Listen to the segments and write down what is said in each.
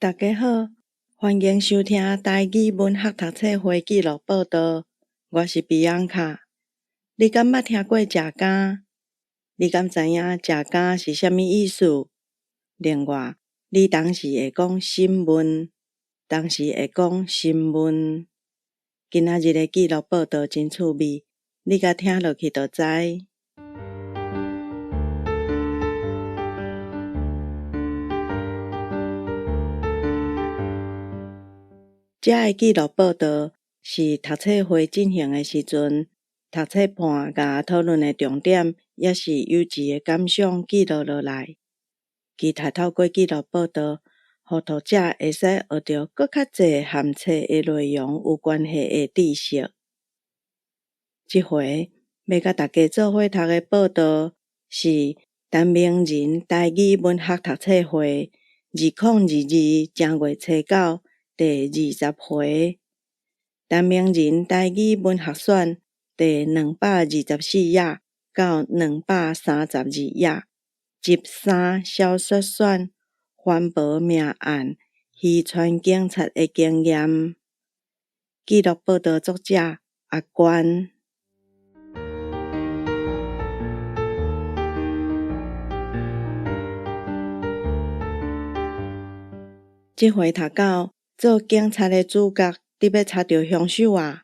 大家好，歡迎收聽台語文學讀冊會記錄報導。我是比昂卡。你敢捌聽過食監？你敢知影食監是啥物意思？另外，你當時會講審問，當時會講審問。今仔日的記錄報導真趣味，你共聽落去就知。這个記錄報導是讀冊會進行的時陣，讀冊伴共討論的重點，抑是幼稚的感想記錄落來。期待透過記錄報導，予讀者會使學著閣較濟和冊的內容有關係的知識。這回欲共大家做伙讀的報導是陳明仁台語文學讀冊會2022正月初九第20回，陳明仁台語文學選第224頁到232頁，集三小說選環保命案漁船警察的經驗。記錄報導作者阿關。這回讀到做警察的主角佇欲查著兇手啊，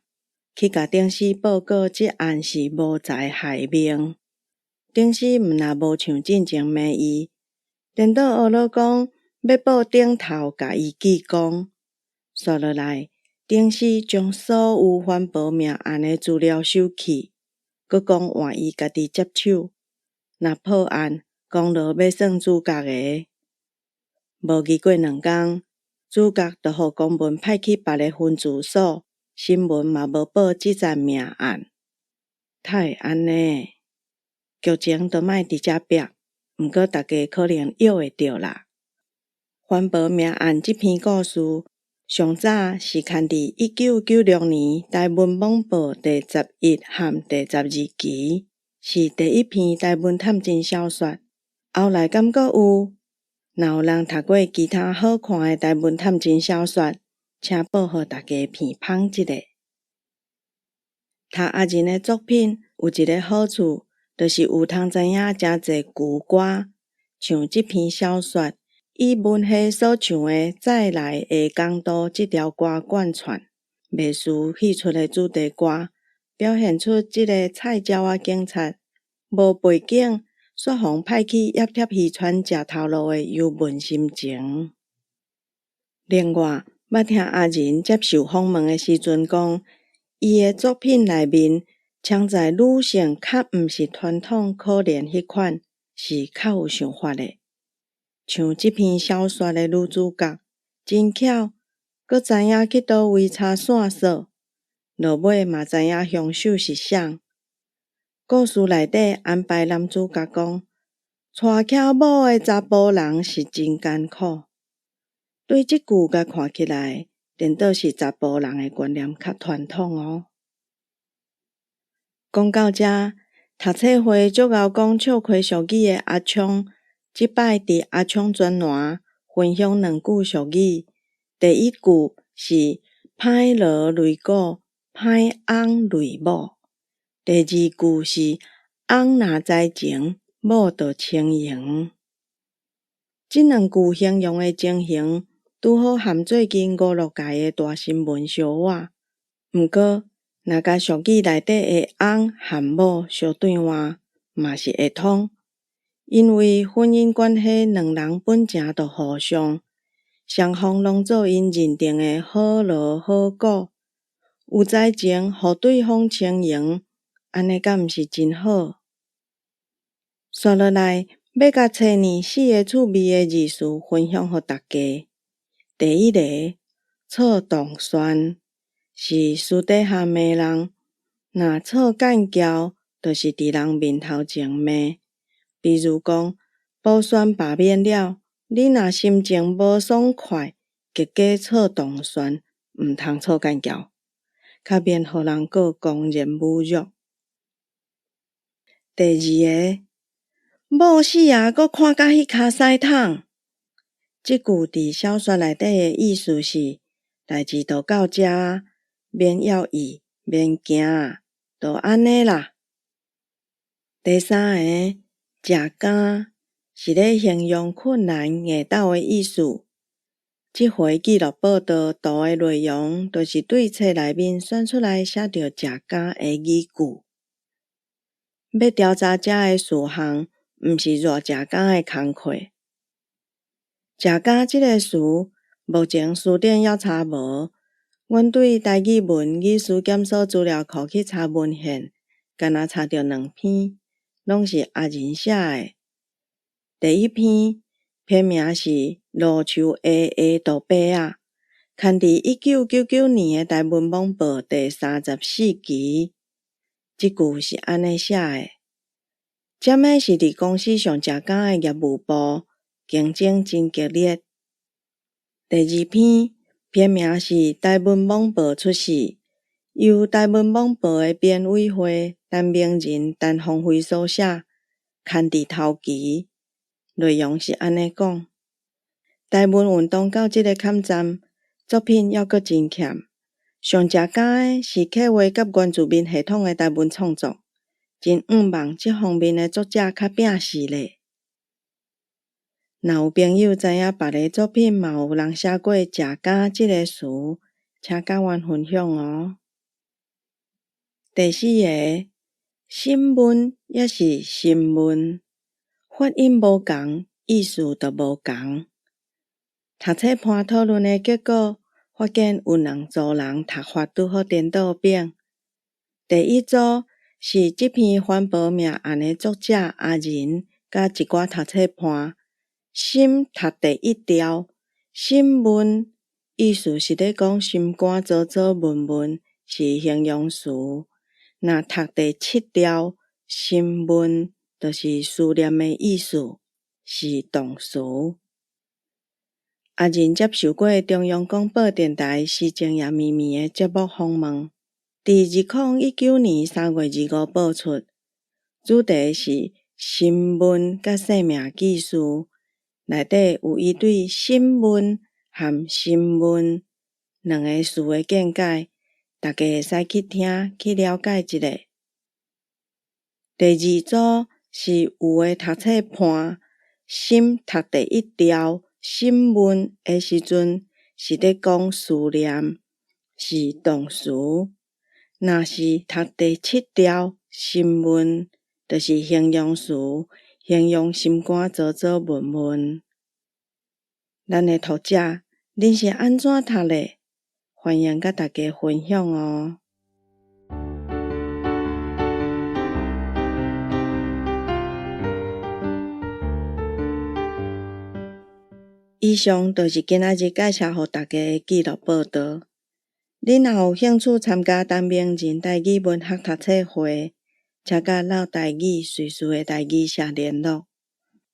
去共頂司報告這案是無才害命。頂司毋若無像進前罵伊，顛倒呵咾講欲報頂頭共伊記功。紲落來，頂司將所有環保命案的資料收去，閣講換伊家己接手。若破案，功勞欲算主角的。無經過2工，主角就予公文派去別个分駐所，新聞嘛無報這節命案。哪會按呢？劇情就莫佇遮逼，毋過大家可能約會著啦。環保命案這篇故事，上早是刊佇1996年台文網報第11和第12期，是第一篇台文探偵小說。後來敢閣有？若有人讀過其他好看的台文探偵小說，請報予大家鼻芳一下。讀阿仁的作品有一个好處，就是有通知影誠濟舊歌，像這篇小說以文夏所唱的《再來下港都》這條歌貫穿，袂輸戲出的主題歌，表現出這个菜鳥仔警察無背景，煞予派去揖貼漁船食頭路的憂悶心情。另外，捌聽阿仁接受訪問的時陣講，伊的作品內面潛在女性較毋是傳統可憐彼款，是較有想法的。像這篇小說的女主角，真巧，閣知影去佗位查線索，落尾嘛知影兇手是啥。故事內底安排男主角講，娶巧某的查埔人是真艱苦。對這句共看起來，顛倒是查埔人的觀念較傳統哦。講到這，讀冊會足𠢕講笑詼俗語的阿聰，這擺佇阿聰專欄分享兩句俗語。第一句是歹鱸擂鼓，歹翁擂某。第二句是翁若知情，某就充閒。這兩句形容的情形，拄好和最近娛樂界的大新聞相倚。毋過，若共俗語內底的翁和某相對換，嘛是會通。因為婚姻關係兩人本錢就互相，雙方攏做𪜶認定的好鱸好鼓，有才情予對方充閒。按呢敢毋是真好？紲落來，欲共冊呢四个趣味的字詞分享予大家。第一个，臭動蒜，是私底下罵人；若臭幹譙，就是佇人面頭前罵。比如講，補選罷免了，你若心情無爽快，結果臭動蒜，毋通臭幹譙，較免予人告公然侮辱。第二个，某死啊，閣看甲彼跤屎桶，這句佇小說內底的意思是，代誌就到遮，免猶豫，免驚，就按呢啦。第三个，食干是咧形容困難硬鬥的意思。這回記錄報導圖的內容，就是對冊內面選出來寫著食干的語句。欲調查遮的事項，毋是偌食工的工課。食干這个詞，目前辭典猶查無。阮對台語文語詞檢索資料庫去查文獻，干焦查著兩篇，攏是阿仁寫的。第一篇篇名是《蘆樹下的杜伯仔》，刊佇1999年的台文網報第34期。這句是按呢寫的：這物是佇公司上食干的業務部，競爭真激烈。第二篇篇名是《台文網報出世》，由台文網報的編委會陳明仁、陳鳳飛所寫，刊佇頭期。內容是按呢講：台文運動到這个坎站，作品猶閣真欠。上食干的是客話佮原住民系統的台文創作，真向望這方面的作者較拚勢咧。若有朋友知影別个作品嘛有人寫過食干這个詞，請佮阮分享哦。第四个，審問抑是審問，發音無仝，意思就無仝。讀冊伴討論的結果，發現有兩組人讀法拄好顛倒反。第一組是這篇環保命案的作者阿仁，佮一寡讀冊伴，審讀第一條，審問意思是咧講心肝糟糟悶悶，是形容詞。若讀第七條，審問就是思念的意思，是動詞。阿仁接受過中央廣播電臺時政也咪咪的節目訪問，佇2019年3月25播出，主題是新聞佮生命記事，內底有伊對審問和審問兩个詞的見解，大家會使去聽去了解一下。第二組是有的讀冊伴審讀第一條審問的時陣，是咧講思念，是動詞；若是讀第七條審問，就是形容詞，形容心肝糟糟悶悶。咱的讀者，恁是按怎讀咧？歡迎佮大家分享哦。以上就是今仔日介紹予大家的記錄報導。恁若有興趣參加陳明仁台語文學讀冊會，請佮老台語隨時的台語社聯絡。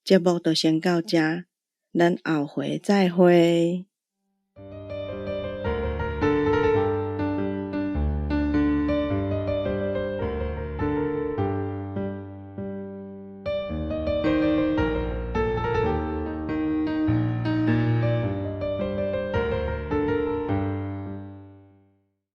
節目就先到這，咱後回再會。